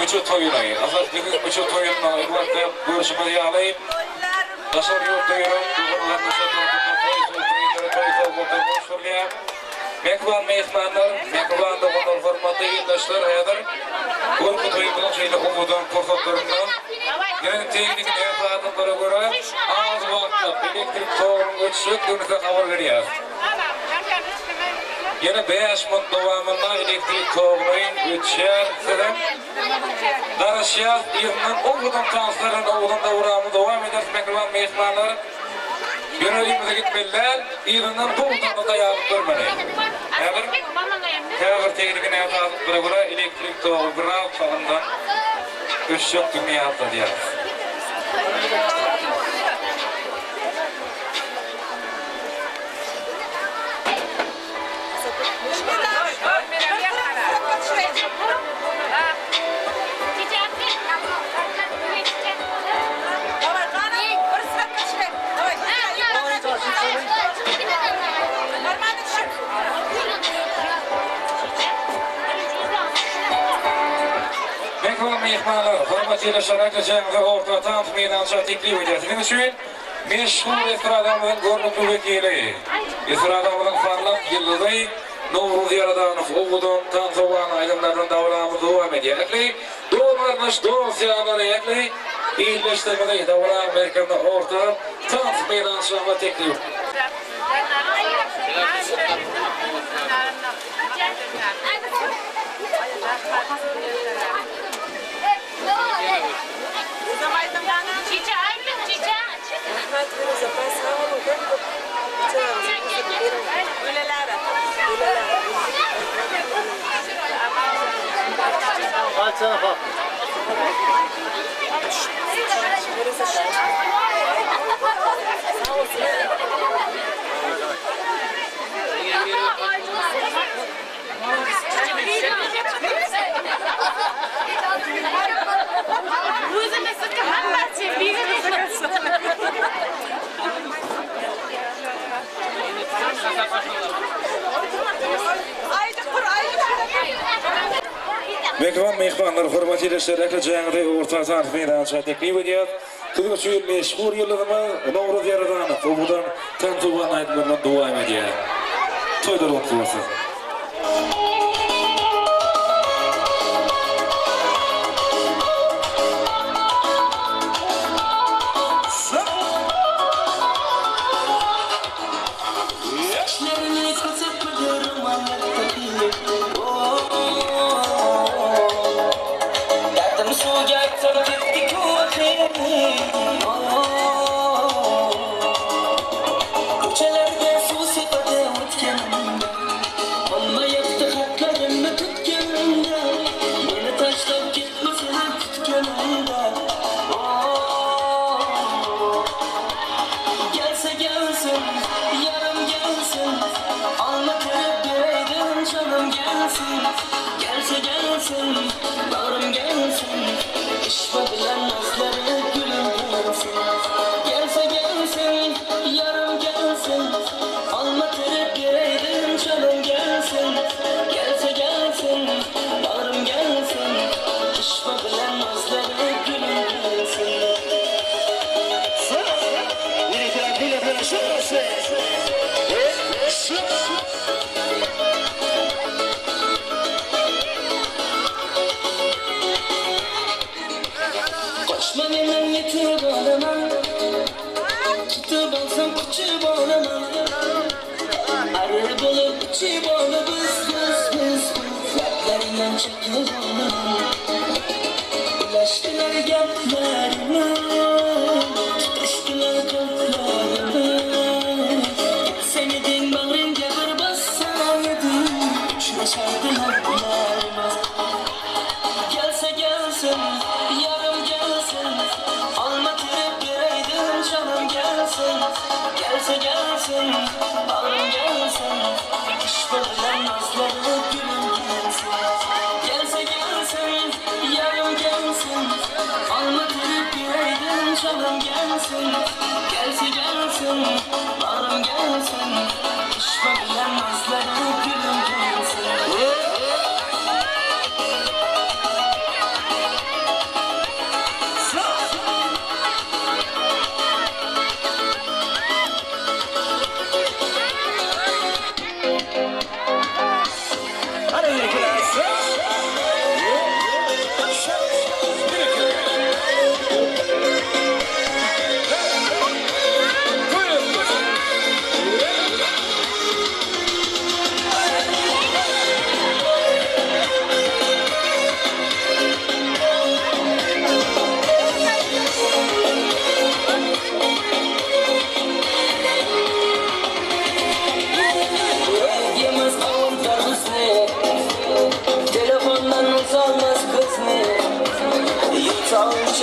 Müçe toýuny, Azatlygyň müçe toýunda elbetde görüşimiz ýaly daşary ýurtda ýören dogan-garyndaşlar tarapyndan toý sürprizleri, toý sowgatlary gowşurylýar. Mähriban myhmanlar, mähriban doganlar, hormatly ildeşler, häzir görki toýumyzyň şeýle owadan pursatlarynda ýene tehniki näsazlyklara görä az wagtlyk elektrik togunyň öçjekdigini size habar berýäris. Ýene 5 minut dowamynda elektrik toguny öçýär. Sizem garaşýas, yzyndan owadan tanslar bilen owadan dowramyzy dowam ederis, mähriban myhmanlar. Ýöne öýümize gitmeli däl, yzyndan gowy tansa taýýarlyk görmeli. Häzir käbir tehniki näsazlyklara görä elektrik togy biraz salymdan öçjekdigini ýatladýarys. Mähriban myhmanlar, hormatly ildeşler, ählijaňyzy orta tans meýdança teklip edýär. Siziň üçin meşhur estradamyzyň görnükli wekili, estradamyzyň parlak ýyldyzy Nowruz Ýaradanow owadan tansowan aýdymlar bilen dabaramyzy dowam edýär. Ähli dogan-garyndaş, dost-ýarlary, ähli ildeşlerimizi dabara merkezine orta tans meýdançasyna teklip. Mähriban myhmanlar, hormatly ildeşler, ählijaňyzy orta tans meýdança teklip edýäris. Siziň üçin meşhur ýyldyzymyz Nowruz Ýaradanow owadan tansowan aýdymlaryndan dowam edýär. Toýlar gutly bolsun!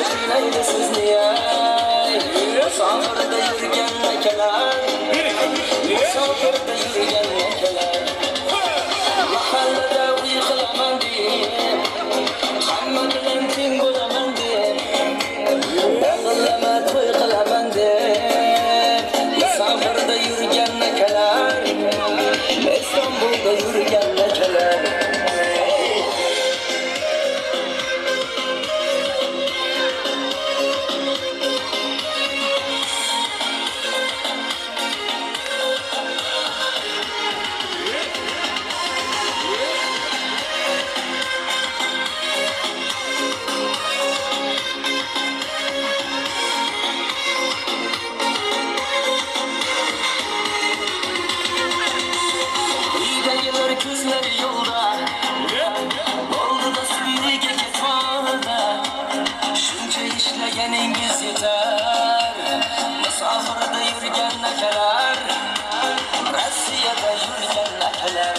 Shuncha qiynaydi sizni ay. Musofirda yurgan akalar, musofirda yurgan akalar. Mahallada uy qilaman deb, hamma bilan teng bo'laman deb, dang'illama to'y qilaman deb. Musofirda yurgan akalar, Istanbulda yurgan akalar. Uydagilar ko'zlari yo'lda, oldida nega ketmoqda. Shuncha ishlaganingiz yetar. Musofirda yurgan akalar, Rossiyada yurgan akalar.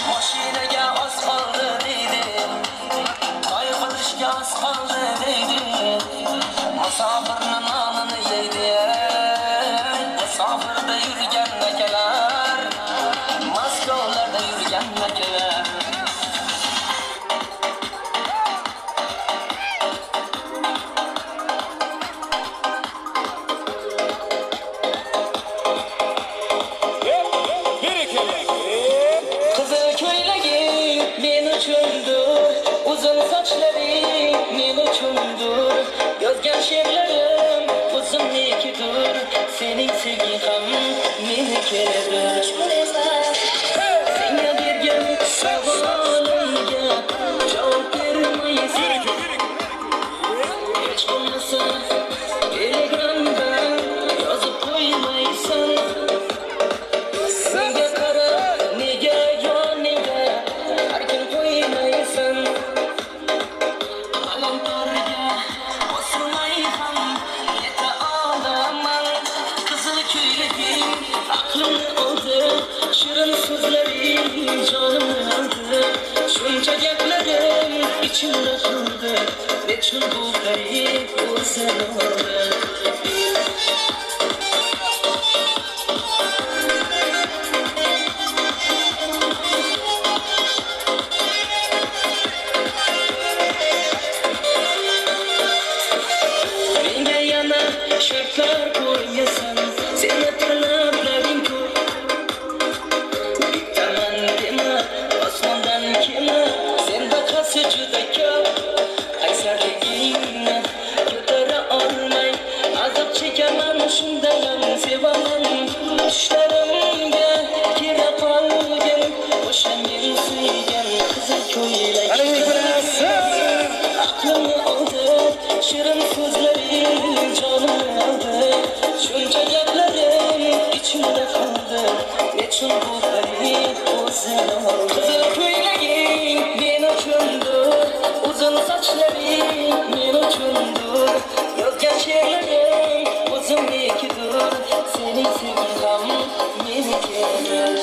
Mashinaga oz qoldi deydi, to'y qilishga oz qoldi deydi. Musofirni nonini yeydi. Musofirda yurgan akalar, Moskovlarda yurgan akalar. Qizil ko'ylaging men uchundir, uzun sochlaring men uchundir. Yozgan she'rlarim o'zimnikidir, sening sevging ham menikidir. Senga bergan savolimga javob bermaysan. Hech bo'lmasa Telegramda yozib qo'ymaysan. Nega qarab, nega yoningga har kun qo'ymaysan. G'alamtorga bosilmay ham yeta olaman. Qizil ko'ylaging aqlimni oldi, shirin so'zlaring jonimni oldi. Shuncha gaplarim ichimda qoldi, nechun bu pari o'zini oldi. Menga yana shartlar qo'yasan, seni talablaring ko'p. Bittaman dema, osmondan kelma, sendaqasi juda ko'p. Qaysarligingni ko'tara olmay azob chekaman, shundayam sevaman. Tushlarimga kira qolgan o'sha men suygan qizil ko'ylak. Aqlimni oldi, shirin so'zlaring jonimni oldi. Shuncha gaplarim ichimda qoldi, nechun bu pari o'zini oldi. Qizil ko'ylaging men uchundir, uzun sochlaring men uchundir. Yozgan she'rlarim o'zimnikidir, sening sevging ham menikidir.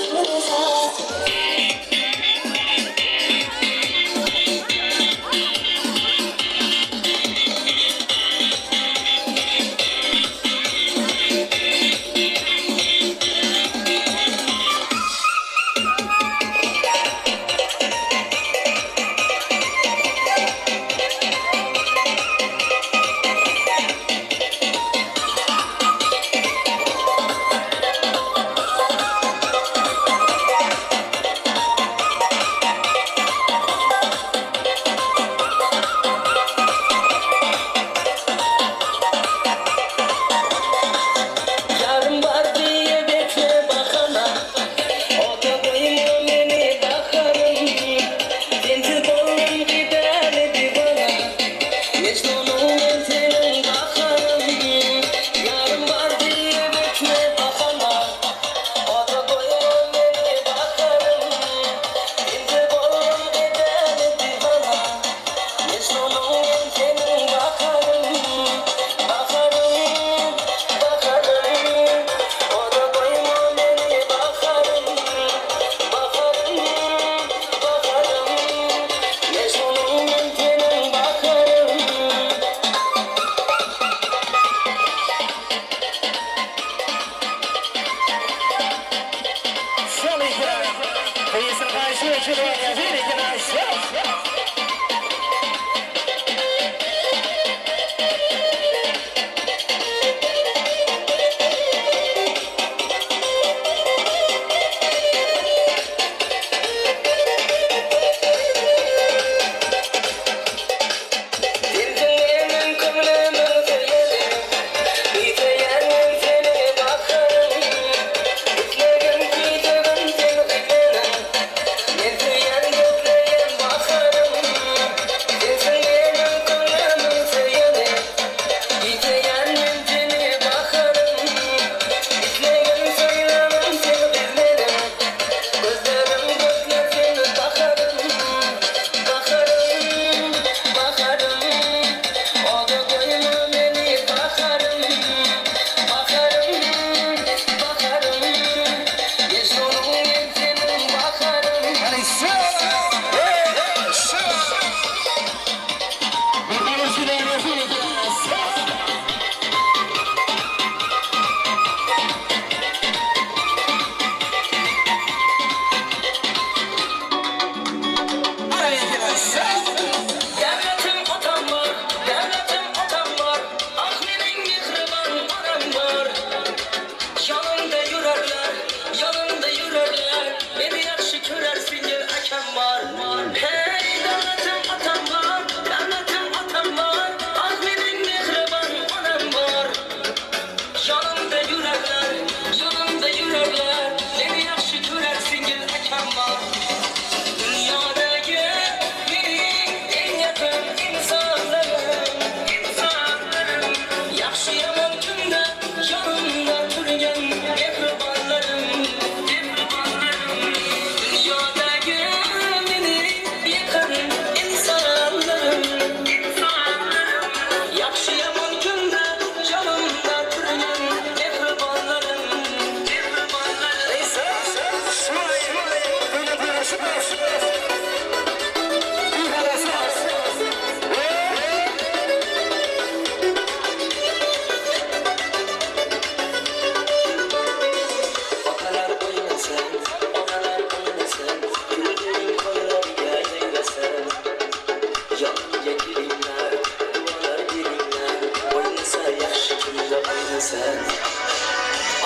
Yonimga kelinglar, duolar beringlar. O'ynasa yaxshi kunda o'ynasin.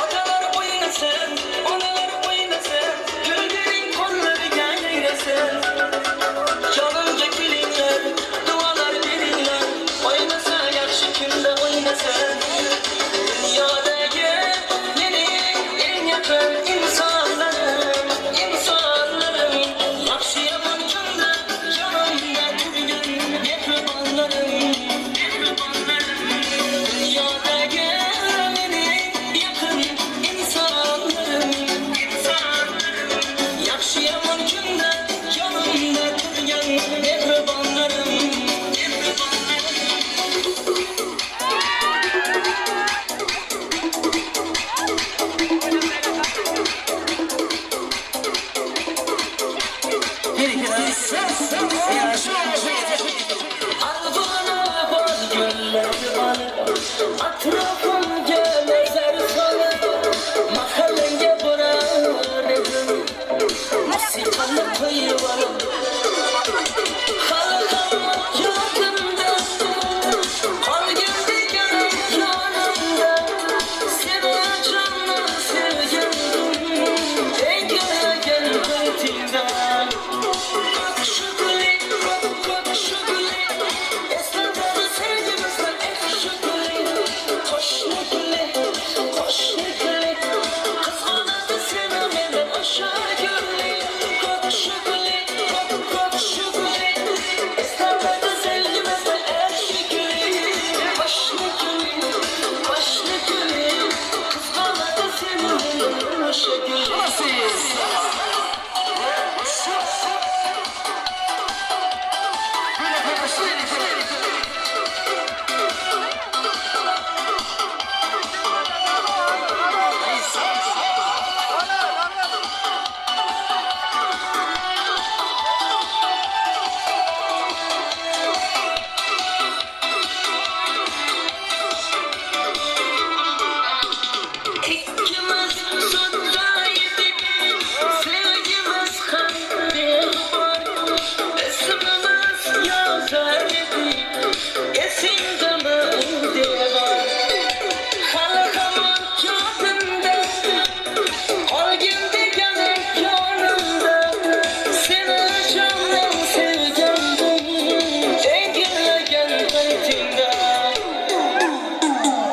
Otalar o'ynasin, onalar o'ynasin, gulganing qo'llariga yayrasin. Yonimga kelinglar, duolar beringlar. O'ynasa yaxshi kunda o'ynasin. Dunyodagi mening eng yaqin insonlarim, insonlarim, yaxshi yomon kunda yonimda turgan mehribonlarim, mehribonlarim. Dunyodagi mening yaqin insonlarim, insonlarim, yaxshi yomon kunda yonimda turgan mehribonlarim, mehribonlarim. Arvana bor gullar olib, atrofimga nazar solib, mahallangga borar edim. Musiqani qo'yib olib, hali ham yodimda, qolgan deganim yonimda. Seni jondan sevgandim, engagan paytingda. Ko'k shug'uli, ko'k ko'k shug'uli, eslatadi sevgimizni eh shug'uli. Qo'shni guli, qo'shni guli, qizg'onadi seni meni o'sha guli. Ko'k shug'uli, ko'k ko'k shug'uli, eslatadi sevgimizni eh shug'uli. Qo'shni guli, qo'shni guli, qizg'onadi seni meni o'sha guli. Ikkimiz sudda edik, sevgimiz ham beg'ubor. Ismimiz yozar edik, esingdami u devor? Hali hamon yodimda, qolgin deganim yonimda. Seni jondan sevgandim, engallagan paytingda.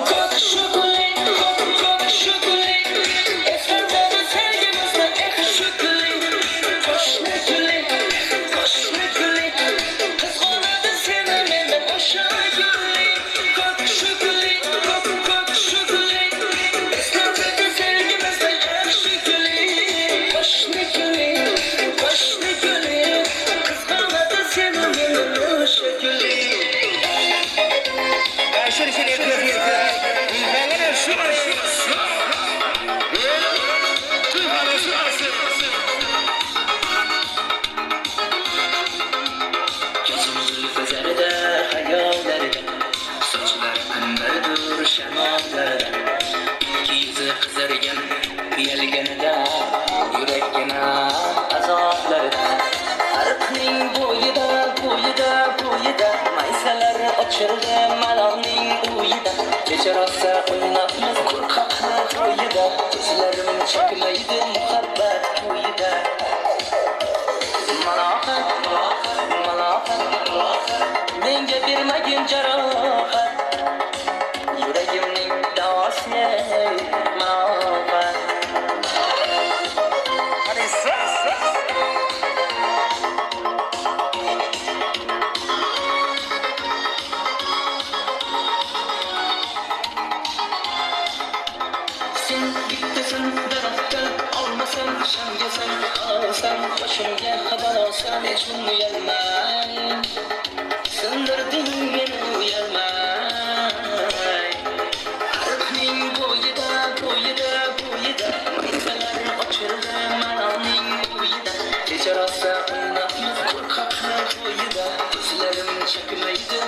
Ko'k shug'uli, ko'k ko'k shug'uli, eslatadi sevgimizni eh shug'uli. Qo'shni guli, qo'shni guli, qizg'onadi seni meni o'sha guli. Ko'k shug'uli, ko'k ko'k shug'uli, eslatadi sevgimizni eh shug'uli. Qo'shni guli, qo'shni guli, qizg'onadi seni meni o'sha guli. Ko'zim zulfi zarida, xayollarida, sochlar anvardir shamollarida. Ikki yuzi qizargan uyalganida, yurakkina azoblarida. Ariqning bo'yida, bo'yida, bo'yida, maysalar ochildi malolning uyida. Kecha rosa o'ynabmiz qo'rqoqni to'yida, ko'zlarim chekmaydi muhabbat to'yida. Malohat, malohat, menga bermagin jarohat. Yuragimning davosi malohat. Sen bittasan daraxtdan olmasam shamgasan, olsam boshimga balosan. Hech uyalmay sindirding meni uyalmay. Ariqning bo'yida, bo'yida, bo'yida, maysalar ochildi malolning uyida. Kecha rosa o'ynabmiz qo'rqoqni to'yida, ko'zlarim chekmaydi.